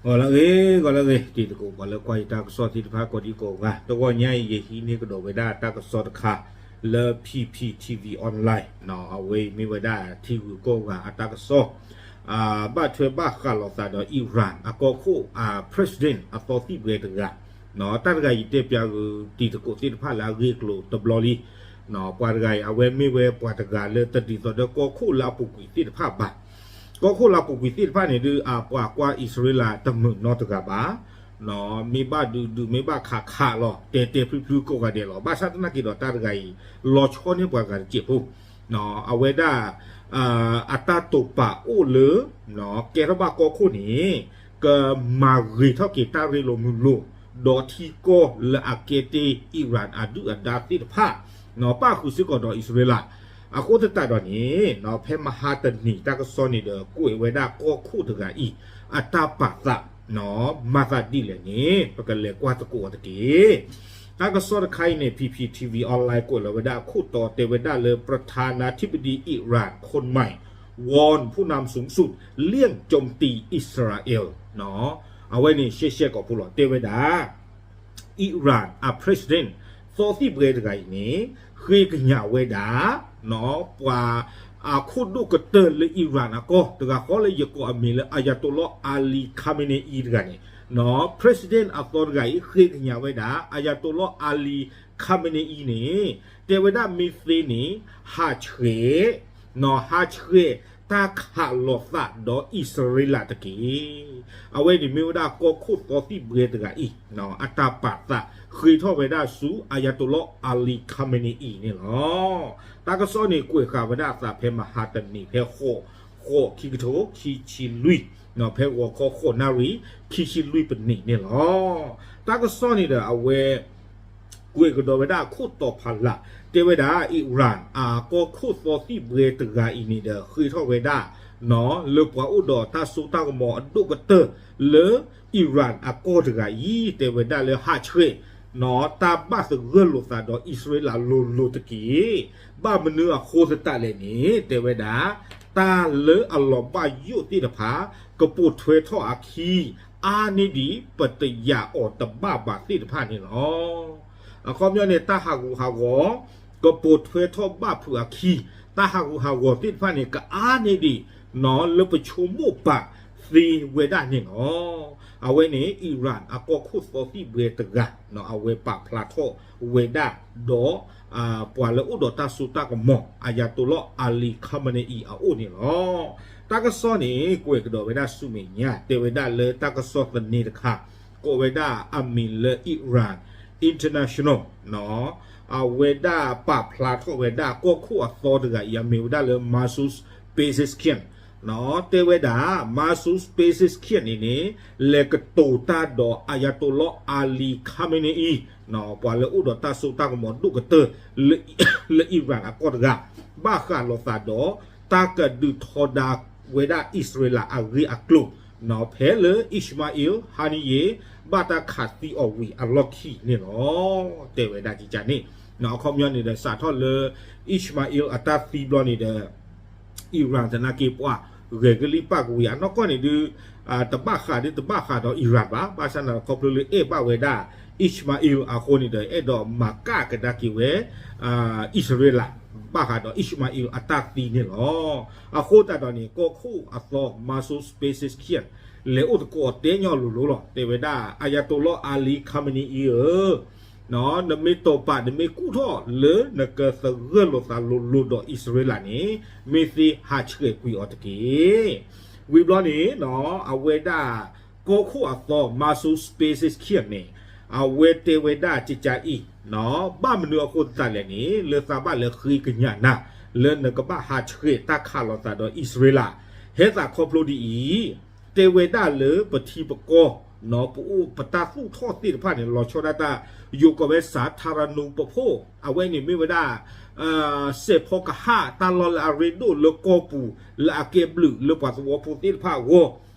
ဂီၤလၢအဂ့ၤ, ဂီၤလၢအဂ့ၤ, တံၤသကိးပှၤလၢကွၢ်ယတၢ်ကစီၣ်သ့ၣ်တဖၣ်ကိးဒံကိးဂၤ, တဂီၤညါအံၤ ယဟံးန့ၢ်ကဒီးဝဲဒၣ်တၢ်ကစီၣ်တခါ လၢ P P T V Online နီၤ, အဝဲအံၤမ့ၢ်ဝဲဒၣ်ထံဂုၤကီၢ်ဂၤအတၢ်ကစီၣ် ဘၣ်ထွဲဘၣ်ဃးလိာ်သးဒီး Iran အကီၢ်ခိၣ် President အသီသံၣ်ဘှဲတဂၤ, တၢ်တဂၤအံၤတဲပၠးဂုာ်တံၤသကိးသ့ၣ်တဖၣ်လၢအဂ့ၢ်အကျိၤတဘျီလံ ပှၤတဂၤအံၤ အဝဲမ့ၢ်ဝဲပှၤတဂၤလၢတဒ်သိးဒီးကီၢ်ခိၣ်လၢအပူၤကွံာ်သ့ၣ်တဖၣ်ဘၣ်. ကီၢ်ခိၣ်လၢအပူၤကွံာ်သ့ၣ်တဖၣ်န့ၣ်ဒုး အပှၤကွၢ်အံၣ်စရ့လးတမုာ်နီတဂၤဘၣ်. မ့ၢ်ဘၣ်ဒုးဒုး မ့ၢ်ဘၣ်ခးခးလီၤ တဲတဲဖျုဖျုကိးဂၤဒဲးလီၤ. ဘၣ်ဆၣ်သနာ်က့ဒီးတၢ်တဂၤအံၤ လီၤဆီန့ၢ်ပှၤဂၤတစဲးဖိ အဝဲဒၣ် အတၢ်တိာ်ပာ်အိၣ်လၢ ကဲထီၣ်ဘၣ်ကီၢ်ခိၣ်န့ၣ် ကမၤဂ့ၤထီၣ်က့ၤတၢ်ရ့လိာ်မုာ်လိာ် ဒီးထံကီၢ်လၢအကဲတ့ၢ် Iran အဒုၣ်အဒါသ့ၣ်တဖၣ် ပၣ်ဃုာ်စ့ၢ်ကီးဒီးအံၣ်စရ့လး. အဃိသတးဒီးန့ၣ် ဖဲမဟါတနံၤတၢ်ကစီၣ်န့ၣ်ဒီး ကွဲးဝဲဒၣ်ကီၢ်ခိၣ်တဂၤအံၤ အတၢ်ပာ်သး မၤသးဒ်လဲၣ်န့ၣ် ပကလဲၤကွၢ်သကိးအီၤတက့ၢ်. တၢ်ကစီၣ်တခါအံၤန့ၣ် P P T V Online ကွဲးလီၤဝဲဒၣ်အခိၣ်တီတဲဝဲဒၣ်လၢ ประธานาธิบดี Iran คนใหม่ วอนผู้นำสูงสุดเลี่ยงโจมตีอิสราเอล အဝဲန့ၣ်ရှဲရှဲကိာ်ဖိလီၤ တဲဝဲဒၣ် Iran အ president သီသံၣ်ဘှဲတဂၤအံၤန့ၣ် ဃ့ကညးဝဲဒၣ် ပှၤအခိၣ်ဒိၣ်ကတၢၢ်လၢ Iran အကီၢ် တဂၤဃီလၢယကိးအမံၤလၢ Ayatollah Ali Khamenei တဂၤန့ၣ် president အသီတဂၤအံၤ ဃ့ကညးဝဲဒၣ် Ayatollah Ali Khamenei န့ၣ် တဲဝဲဒၣ်မ့ၢ်သ့န့ၣ် ဟးဆှဲး ဟးဆှဲးတၢ်ခးလိာ်သးဒီးအံၣ်စရ့လးတက့ၢ်. အဝဲန့ၣ်မ့ၢ်ဝဲဒၣ်ကီၢ်ခိၣ်သီသံၣ်ဘှဲတဂၤအံၤ အတၢ်ပာ်သး ဃ့ထီၣ်ဝဲဒၣ်ဆူ Ayatollah Ali Khamenei အံၤန့ၣ်လီၤ. တၢ်ကစီၣ်န့ၣ်ကွဲးဃာ်ဝဲဒၣ်အသးဖဲမဟါတနံၤ ဖဲဃိး ဃိး ခံကထိ ခံဆံလွံၢ် ဖဲဂီၤခီဃိးနၣ်ရံၣ် ခံဆံလွံၢ်ပနံးန့ၣ်လီၤ. တၢ်ကစီၣ်န့ၣ်ဒီးအဝဲ ကွဲးကဒီးဝဲဒၣ်အခိၣ်တီဖးလး တဲဝဲဒၣ် Iran အကီၢ်ခိၣ်သီသံၣ်ဘှဲတဂၤအံၤန့ၣ်ဒီး ဃ့ထီၣ်ဝဲဒၣ် လၢပှၤအိၣ်ဒီးတၢ်စိတၢ်ကမီၤအဒိၣ်ကတၢၢ်လၢ Iran အကီၢ်တဂၤအံၤ တဲဝဲဒၣ်လၢဟးဆှဲး တၢ်ဘၣ်သဂၢၢ်လိာ်သးဒီးအံၣ်စရ့လးလိၤလိၤတက့ၢ်. ဘၣ်မနုၤအဃိသတးလဲၣ်န့ၣ် တဲဝဲဒၣ် တၢ်လၢအလီၤဘၣ်ယိၣ်သ့ၣ်တဖၣ် ကပိာ်ထွဲထီၣ်အခံ အါန့ၢ်ဒံးပတယာ်အီၤတဘၣ်ဘၣ်သ့ၣ်တဖၣ်န့ၣ်လီၤ. အခီပညီန့ၣ် တၢ်ဟးဂူာ်ဟးဂီၤ ကပိာ်ထွဲထီၣ်ဘၣ်ဖုးအခံ တၢ်ဟးဂူာ်ဟးဂီၤသ့ၣ်တဖၣ်န့ၣ် ကအါန့ၢ်ဒံး လၢပဆိကမိၣ်ပာ်သ့ဝဲဒၣ်န့ၣ်လီၤ. အဝဲန့ၣ် Iran အကီၢ်ခိၣ်သီသံၣ်ဘှဲတဂၤ အဝဲပာ်ဖျါထီၣ်ဝဲဒၣ်ဒီး ပှၤလၢအိၣ်ဒီးတၢ်စိတၢ်ကမီၤ Ayatollah Ali Khamenei အံၤအအိၣ်န့ၣ်လီၤ. တၢ်ကစီၣ်န့ၣ် ကွဲးကဒီးဝဲဒၣ်ဆူမဲာ်ညါ တဲဝဲဒၣ်လၢတၢ်ကစီၣ်သန့တခါ ကိးဝဲဒၣ်အမံၤလၢ Iran International အဝဲဒၣ်ပာ်ဖျါထီၣ်ဝဲဒၣ်ကီၢ်ခိၣ်အသီတဂၤအံၤ အမ့ၢ်ဝဲဒၣ်လၢ Masoud Pezeshkian တဲဝဲဒၣ် Masoud Pezeshkian န့ၣ်န့ၣ် လဲၤကတိၤတၢ်ဒီး Ayatollah Ali Khamenei အံၤ ပှၤလၢအိၣ်ဒီးတၢ်စိတၢ်ကမီၤဒိၣ်ကတၢၢ် လၢ Iran အကီၢ်တဂၤ ဘၣ်ဃးလိာ်သးဒီး တၢ်ကဒုးထီဒါဝဲဒၣ်အံၣ်စရ့လးအဂ့ၢ်အကျိၤ ဖဲလၢ Ismail Haniyeh ဘၣ်တၢ်ခးသံအီၤဝံၤအလီၢ်ခံန့ၣ်လီၤ. တဲဝဲဒၣ်ကကန့ၣ် အခီပညီန့ၣ်ဒီး စးထီၣ်လၢ Ismail အတၢ်သံဘျီန့ၣ်ဒီး Iran သနာ်က့ပှၤ ဂဲၤကလံၣ်ပာ်ကဝံၤအနီၢ်ကီၢ်န့ၣ်ဒုး တဘၣ်ဃးဒုးတဘၣ်ဃးဒီး Iran ဘၣ်, ဘၣ်ဆၣ်န့ၣ်ခီဖျိလၢအဲၣ်ဘၣ်ဝဲဒၣ် Ismail အဃိန့ၣ်ဒီး အဲၣ်ဒိးမၤကၣ်ကဒါက့ၤဝဲ အံၣ်စရ့လး ဘၣ်ဃးဒီး Ismail အတၢ်သံန့ၣ်လီၤ. အဃိသတးဒီးန့ၣ် ကီၢ်ခိၣ်အသီ Masoud Pezeshkian လဲၤအိၣ်သကိးတဲညီလိၤလိၤလီၤ. တဲဝဲဒၣ် Ayatollah Ali Khamenei အံၤဧၢ နမ့ၢ်တိာ်ပာ် နမ့ၢ်ကူၣ်ထီၣ်လၢနကသဂၢၢ်လိာ်သးလိၤလိၤဒီးအံၣ်စရ့လးန့ၣ် မ့ၢ်သ့ဟးဆှဲးကွံာ်အီၤတက့ၢ်. ဝံၤဘျီန့ၣ် အဝဲဒၣ်ကီၢ်ခိၣ်အသီ Masoud Pezeshkian န့ၣ် အဝဲတဲဝဲဒၣ်ကကအံၤ ဘၣ်မနုၤအဃိသတးလဲၣ်န့ၣ် လၢသးဘၣ်လဲၤဃ့ကညးနၤ လၢနကဘၣ်ဟးဆှဲးတၢ်ခးလိာ်သးဒီးအံၣ်စရ့လး ဟဲသးခီဖျိဒ်အံၤ တဲဝဲဒၣ်လၢပထံပကီၢ် ပအိၣ်ပတၢ်သူၣ်ထီၣ်သ့ၣ်တဖၣ်န့ၣ် လီၤဆီဒၣ်တၢ် ယိၤကိးဝဲ สาธารณูปโภค အဝဲန့ၣ်မ့ၢ်ဝဲဒၣ် စဲးဖီကဟၣ်တၢ်လီၢ်လၢအရ့ဒိၣ်လၢကီၢ်ပူၤ လၢအကဲဘျုးလၢပှၤသဝီဖိသ့ၣ်တဖၣ်အဂီၢ်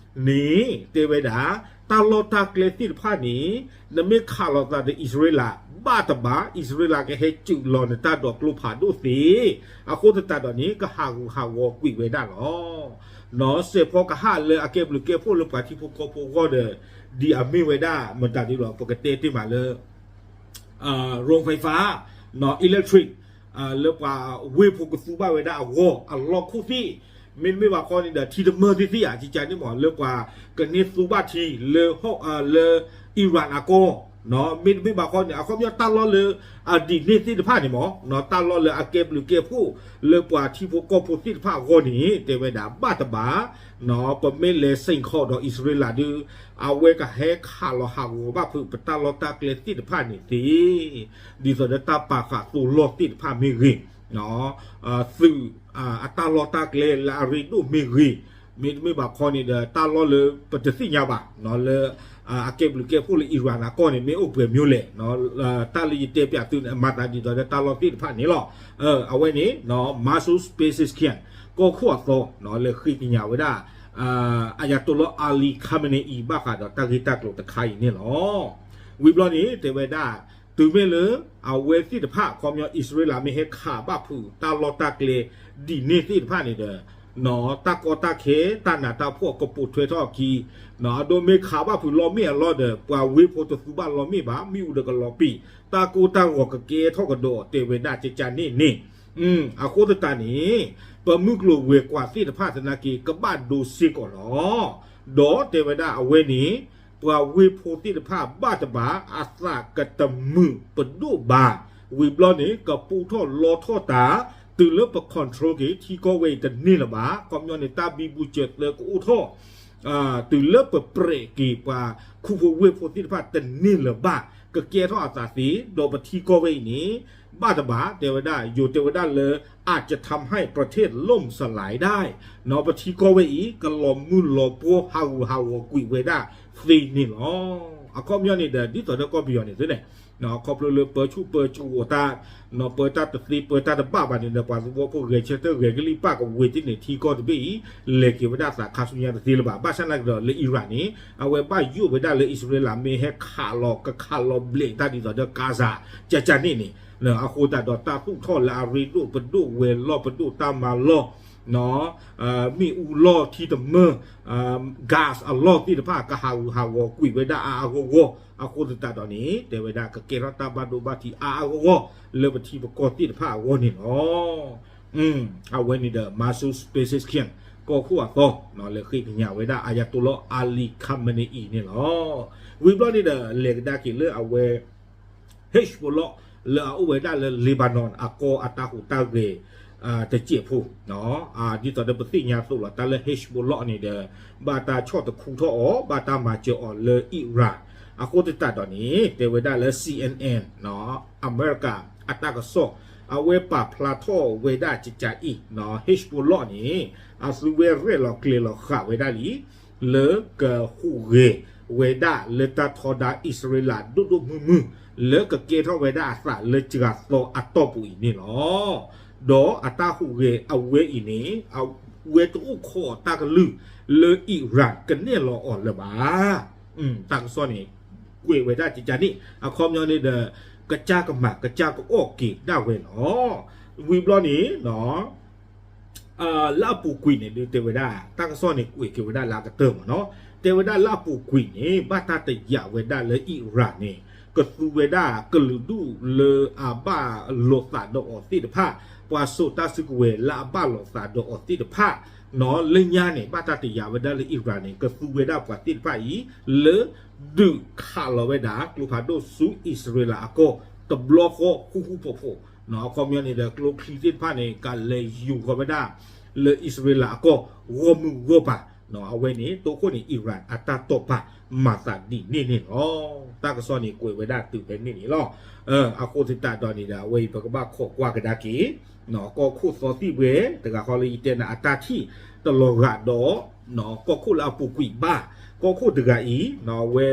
န့ၣ် တဲဝဲဒၣ် တၢ်လီၢ်တၢ်ကျဲသ့ၣ်တဖၣ်န့ၣ် နမ့ၢ်ခးလိာ်သးဒီးအံၣ်စရ့လး ဘၣ်တဘၣ် အံၣ်စရ့လးကဟဲစုးလီၤနတၢ်ဒီးကျိဖးဒိၣ်သ့, အဃိသတးဒီးန့ၣ် ကဟးဂူာ်ဟးဂီၤကွံာ်ဝဲဒၣ်လီၤ. စဲးဖီကဟၣ်လၢအကဲဘျုးကဲဖှိၣ်လၢပှၤထံဖိကီၢ်ဖိအဂီၢ်ဒီး ဒ်အမ့ၢ်ဝဲဒၣ် မတၤဒ်လီၤ ပကတဲတ့ၢ်မးလၢ โรงไฟฟ้า electric လၢပှၤဝ့ၢ်ဖိကသူဘၣ်ဝဲဒၣ်အဂီၢ် အလီၢ်ခိၣ်သ့ၣ်, မ့တမ့ၢ်ဘၣ်ခီန့ၣ်ဒီး ထံတမၢၢ်သ့ၣ်သ့ၣ်ဧါ ကကန့ၣ်သ့မး လၢပှၤကန့ၢ်သူဘၣ်ထံလၢ လၢ Iran အကီၢ်, မ့တမ့ၢ်ဘၣ်ခီန့ၣ် အခီပညီတၢ်လီၢ်လၢ အဒ်န့ၣ်သ့ၣ်တဖၣ်န့ၣ်မး တၢ်လီၢ်လၢအကဲဘျုးကဲဖှိၣ်လၢပှၤထံဖိကီၢ်ဖိသ့ၣ်တဖၣ်အဂီၢ်န့ၣ် တဲဝဲဒၣ်ဘၣ်တဘၣ် ပမ့ၢ်လဲၤစ့ၢ်ကီးဒီးအံၣ်စရ့လးဒီး အဝဲကဟဲခးလီၤဟးဂီၤဘၣ်ဖုးပတၢ်လီၢ်တၢ်ကျဲသ့ၣ်တဖၣ်န့ၣ်သ့, ဒ်သိးဒီးတၢ်ပာ်ဃာ်သိလီၢ်သ့ၣ်တဖၣ်မ့ၢ်ဂ့ၤ, သုးအတၢ်လီၢ်တၢ်ကျဲလၢအရ့ဒိၣ်မ့ၢ်ဂ့ၤ, မ့တမ့ၢ်ဘၣ်ခီန့ၣ်ဒီး တၢ်လီၢ်လၢပတသ့ၣ်ညါဘၣ် လၢ အကဲဘျုးကဲဖှိၣ်လၢ Iran အကီၢ်န့ၣ် မ့ၢ်အိၣ်ပှဲၤမံၤလဲၣ်, တၢ်လၢယတဲပျးသုန့ၣ် အမၤသးဒ်သိးဒီးတၢ်လီၢ်သ့ၣ်တဖၣ်န့ၣ်လီၤ. အဝဲန့ၣ် Masoud Pezeshkian ကီၢ်ခိၣ်အသီ လဲၤဃ့ကညးဝဲဒၣ် Ayatollah Ali Khamenei ဘၣ်ဃးဒီးတၢ်ဂ့ၢ်တၢ်ကျိၤတခါအံၤန့ၣ်လီၤ. ဝံၤဘျီန့ၣ် တဲဝဲဒၣ် တုၤမ့ၢ်လၢ အဝဲသ့ၣ်တဖၣ် အခီပညီ အံၣ်စရ့လးမ့ၢ်ဟဲခးဘၣ်ဖုးတၢ်လီၢ်တၢ်ကျဲ ဒ်န့ၣ်သ့ၣ်တဖၣ်န့ၣ်ဒီး တၢ်ကီတၢ်ခဲ တၢ်နးတၢ်ဖှီၣ်ကပိာ်ထွဲထီၣ်အခံ, အဒိမ့ၢ်ခးဘၣ်ဖုးလီၢ်မ့ၣ်အလီၢ်ဒီး ပှၤဝ့ၢ်ဖိတသူဘၣ်လီၢ်မ့ၣ်ဘၣ် မ့ၣ်အူဒီးကလီၤပံာ် တၢ်ကိၢ်တၢ်ဂီၤကကဲထီၣ်ကဒီး တဲဝဲဒၣ်ကကန့ၣ်န့ၣ်, အဃိသတးန့ၣ် ပမုၢ်ကျိၤဝဲၤကွာ်သ့ၣ်တဖၣ်သနာ်က့ ကဘၣ်ဒိစ့ၢ်ကီးလီၤ. ဒီးတဲဝဲဒၣ်အဝဲန့ၣ် ပှၤဝ့ၢ်ဖိသ့ၣ်တဖၣ်ဘၣ်တဘၣ် အသးကတမုာ်ပဒိၣ်ဘၣ်, ဝံၤဘျီန့ၣ် ကပူထီၣ်လီထီၣ်တၢ် တုၤလၢပ control က့ၤ ထံကီၢ်ဝဲအံၤတန့ၢ်လၢၤဘၣ်, အခီပညီန့ၣ် တၢ်ဘံဘူစၢၤသၢကအိၣ်ထီၣ် တုၤလၢပပြဲးက့ၤပှၤခူဖိဝ့ၢ်ဖိသ့ၣ်တဖၣ်တန့ၢ်လၢၤဘၣ်, ကကဲထီၣ်အသးသ့, ဒီးပထံကီၢ်ဝဲအံၤန့ၣ် ဘၣ်တဘၣ် တဲဝဲဒၣ် ယိၤတဲဝဲဒၣ်လၢ อาจจะทำให้ประเทศล่มสลายได้ ပထံကီၢ်ဝဲအံၤ ကလီၤမုၢ်လီၤပှီၢ်ဟးဂူာ်ဟးဂီၤကွံာ်ဝဲဒၣ်သ့န့ၣ်လီၤ. အခီပညီန့ၣ်ဒီး ဒ်သိးဒီးကီၢ်ပယီၤန့ၣ်သုန့ၣ် ခီဖျိလၢပၢဆူၣ်ပၢစိးအတၢ် ပၢတၢ်တသ့ပၢတၢ်တဘၣ်ဘၣ်န့ၣ်ဒီး ပှၤသဝီဖိဂဲၤဆၢထၢၣ်ဂဲၤကလံၣ်ပၢ်ကဝ့ၤတန့ၣ် ထံကီၢ်တဘ့ၣ်အံၤ လဲၤက့ၤဝဲဒၣ်သးခါဆူညါတသ့လၢၤဘၣ်. ဘၣ်ဆၣ်နာ်က့ဒီးလၢ Iran န့ၣ် အဝဲဘၣ်ယိၣ်ဝဲဒၣ်လၢအံၣ်စရ့လးမ့ၢ်ဟဲခးလီၤ ကခးလီၤဘျဲးတၢ်ဒ်သိးဒီး Gaza ကကန့ၣ်န့ၣ် အဃိသတးဒီးတၢ်သူၣ်ထီၣ်လၢအရ့ဒိၣ်ပဒိၣ်ဝဲၤလီၢ်ပဒိၣ်တၢ်မၤလီၢ် မ့ၣ်အူလီၢ်ထံတမၢၢ် gas အလီၢ်သ့ၣ်တဖၣ် ကဟးဂူာ်ဟးဂီၤကွံာ်ဝဲဒၣ်အါအါဂီၢ်ဂီၢ် အဃိသတးဒီးန့ၣ် တဲဝဲဒၣ်ကကဲထီၣ်တၢ်ဘၣ်ဒိဘၣ်ထံးအါအါဂီၢ်ဂီၢ် လၢပထံပကီၢ်သ့ၣ်တဖၣ်အဂီၢ်န့ၣ်လီၤ. အဝဲန့ၣ်ဒီး Masoud Pezeshkian ကီၢ်ခိၣ်အသီ လဲၤဃ့ကညးဝဲဒၣ် Ayatollah Ali Khamenei အံၤန့ၣ်လီၤ. ဝံၤဘျီန့ၣ်ဒီး လဲၤကဒါက့ၤလၢအဝဲ Hezbollah လၢအအိၣ်ဝဲဒၣ်လၢ Lebanon အကီၢ်အတၢ်ဟူးတၢ်ဂဲၤ တစဲးဖိ ဒ်သိးဒီးပသ့ၣ်ညါသိးလီၤ တၢ်လၢ Hezbollah န့ၣ်ဒီး ဘၣ်တၢ်ဆီၣ်တခူထီၣ်အီၤ ဘၣ်တၢ်မၤစၢၤအီၤလၢ Iran အဃိသတးဒီးန့ၣ် တဲဝဲဒၣ်လၢ C N N အမဲရကၤအတၢ်ကစီၣ် အဝဲပာ်ဖျါထီၣ်ဝဲဒၣ်ကကးအံၤ Hezbollah န့ၣ် အသုဝဲရဲၣ်လီၤကျဲၤလီၤဃာ်ဝဲဒၣ်လံ လၢကဟူးဂဲၤဝဲဒၣ်လၢတၢ်ထီဒါအံၣ်စရ့လးဒိၣ်ဒိၣ်မုၢ်မုၢ် လၢကကဲထီၣ်ဝဲဒၣ်အသးလၢစှၤသီအတီၢ်ပူၤအံၤန့ၣ်လီၤ. ဒီးအတၢ်ဟူးဂဲၤအဝဲအံၤန့ၣ် အဝဲတအိၣ်ခိးတၢ်ကလုၢ်လၢ Iran ကနဲၣ်လီၤအီၤလၢၤဘၣ်. တၢ်ကစီၣ်န့ၣ် ကွဲးဝဲဒၣ်ကကးန့ၣ် အခီပညီန့ၣ်ဒီး ကစၢ်ကမၤကစၢ်ကအီၣ်က့ၤဒၣ်ဝဲလီၤ. ဝံၤဘျီန့ၣ် လၢအပူၤကွံာ်န့ၣ်ဒုးတဲဝဲဒၣ် တၢ်ကစီၣ်န့ၣ်ကွဲးက့ၤဝဲဒၣ်လၢအကတၢၢ်မ့ၢ်နီၤ တဲဝဲဒၣ်လၢအပူၤကွံာ်န့ၣ် ဘၣ်တၢ်တယာ်ဝဲဒၣ်လၢ Iran န့ၣ် ကသူဝဲဒၣ်ကလုာ်ဒူၣ်လၢအဘၣ်လိာ်သးဒီးအီၤသ့ၣ်တဖၣ် ပှၤစိာ်တၢ်စုကဝဲၤလၢအဘၣ်လိာ်သးဒီးအီၤသ့ၣ်တဖၣ် လၢညါန့ၣ် ဘၣ်တၢ်တယာ်ဝဲဒၣ်လၢ Iran န့ၣ် ကသူဝဲဒၣ်ပှၤသ့ၣ်တဖၣ်အံၤ လၢဒုးခးလီၤဝဲဒၣ် ကျိဖးဒိၣ်ဆူအံၣ်စရ့လးအကီၢ် တဘျီဃီဃူဃူဖိးဖိး အခီပညီန့ၣ်ဒီး ကျိချံသ့ၣ်တဖၣ်န့ၣ် ကလဲၤယူၤဃီၤဝဲဒၣ် လၢအံၣ်စရ့လးအကီၢ် ဂီၢ်မုၢ်ဂီၢ်ပၤ အဝဲန့ၣ် တိခိၣ်န့ၣ် Iran အတၢ်တိာ်ပာ်မၤသးဒ်န့ၣ်န့ၣ်လီၤ. တၢ်ကစီၣ်န့ၣ်ကွဲးဝဲဒၣ်တုၤဖဲန့ၣ်န့ၣ်လီၤ. အဃိသတးဒီးန့ၣ်ဒီး အဝဲအံၤပကဘၣ်ခိးကွၢ်ကဒါက့ၤ ကီၢ်ခိၣ်သီသံၣ်ဘှဲ တဂၤဃီလၢယတဲနၤအတၢ်ထံၣ်တလီၤဂာ်ဒီး ကီၢ်ခိၣ်လၢအပူၤကွံာ်ဘၣ် ကီၢ်ခိၣ်တဂၤအံၤ အဝဲ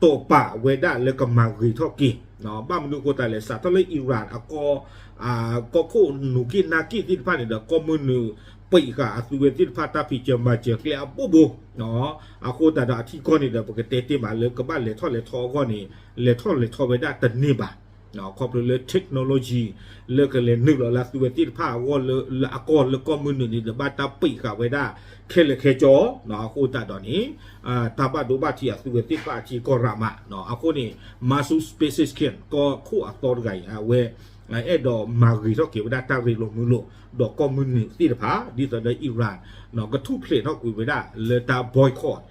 တိာ်ပာ်ဝဲဒၣ်လၢကမၤဂ့ၤထီၣ်က့ၤ ဘၣ်မနုၤအဃိသတးလဲၣ် စးထီၣ်လၢ Iran အကီၢ် ကီၢ်ခိၣ်နူၤက့ၣ်နါက့ၣ်သ့ၣ်တဖၣ်န့ၣ်ဒီး ကီၢ်မုၢ်နုာ်ပံးဃာ်အသုဝဲသ့ၣ်တဖၣ်တၢ်ဖံးစၢၤမၤစၢၤကျဲအဘိဘိ, အဃိသတးဒီးအထံကီၢ်န့ၣ်ဒီး ပကတဲတ့ၢ်မးလၢကဘၣ်လဲၤထီၣ်လဲၤထီအဂီၢ်န့ၣ် လဲၤထီၣ်လဲၤထီဝဲဒၣ်တန့ၢ်ဘၣ်. ခီဖျိလၢ technology လၢကလဲၤနုာ်လီၤလၢအသုဝဲသ့ၣ်တဖၣ်အဂီၢ်လၢအကီၢ်လၢကီၢ်မုၢ်နုာ်န့ၣ်ဒီး ဘၣ်တၢ်ပံးဃာ်ဝဲဒၣ်ခဲလၢာ်ခဲဆ့, အဃိသတးဒီးန့ၣ် တၢ်ဘၣ်ဒိဘၣ်ထံးအသုဝဲသ့ၣ်တဖၣ်အထံကီၢ်ရးမး, အဃိန့ၣ် Masoud Pezeshkian ကီၢ်ခိၣ်အသီတဂၤအံၤ အဝဲ အဲၣ်ဒိးမၤဂ့ၤထီၣ်က့ၤဝဲဒၣ်တၢ်ရ့လိာ်မုာ်လိာ် ဒီးကီၢ်မုၢ်နုာ်သ့ၣ်တဖၣ် ဒ်သိးဒီး Iran ကထူၣ်ဖျဲးထီၣ်ကွံာ်ဝဲဒၣ်လၢတၢ် boycott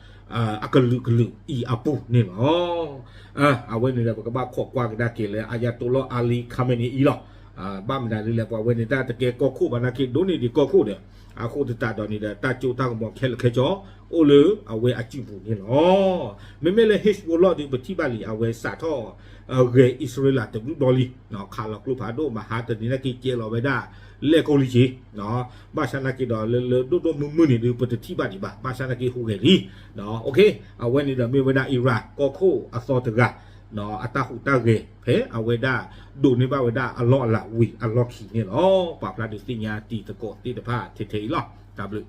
အကလုာ်ကလုာ်အံၤအပူၤန့ၣ်လီၤ. အဝဲန့ၣ်ဒီး ပကဘၣ်ခိးကွၢ်ကဒါက့ၤလၢ Ayatollah Ali Khamenei အံၤလီၤ. ဘၣ်မနုၤဒ်လဲၣ် ပှၤဝဲန့ၣ်တၢ်တကဲကီၢ်ခိၣ်ဘၣ်နာ်က့ ဒိးန့ၢ်ဒံးကီၢ်ခိၣ်ဒီး အဃိသတးဒီးန့ၣ်ဒီး တၢ်ကၠိတၢ်ကမီၤခဲလၢာ်ခဲဆ့ အိၣ်လၢအဝဲအစုပူၤန့ၣ်လီၤ. မ့မ့ၢ်လၢ Hezbollah ဒီး ပထံၣ်ဘၣ်လံ အဝဲစးထီၣ် ဂဲၤအံၣ်စရ့လးတဘျုးဘျီလံ, ခးလီၤကျိဖးဒိၣ် မဟါတနံၤနာ်က့ ကဲလီၤဝဲဒၣ် လဲၣ်ကိၢ်လံက့ၤ, ဘၣ်ဆၣ်နာ်က့ဒီး လၢလၢဒိၣ်ဒိၣ်မုၢ်မုၢ်န့ၣ်ဒီး ပတထံၣ်ဘၣ်ဒံးဘၣ်, ဘၣ်ဆၣ်နာ်က့ဟူးဂဲၤလံ. အဝဲန့ၣ်ဒီးမ့ၢ်ဝဲဒၣ် Iran ကီၢ်ခိၣ်အသီတဂၤ အတၢ်ဟူးတၢ်ဂဲၤ ဖဲအဝဲဒၣ်ဒိးန့ၢ်ဘၣ်ဝဲဒၣ်အလီၢ်အလၤဝံၤအလီၢ်ခံန့ၣ်လီၤ. ပာ်ဖျါဒုးသ့ၣ်ညါတံၤသကိးသ့ၣ်တဖၣ်ထဲထဲအံၤလီၤ. တၢ်ဘျုး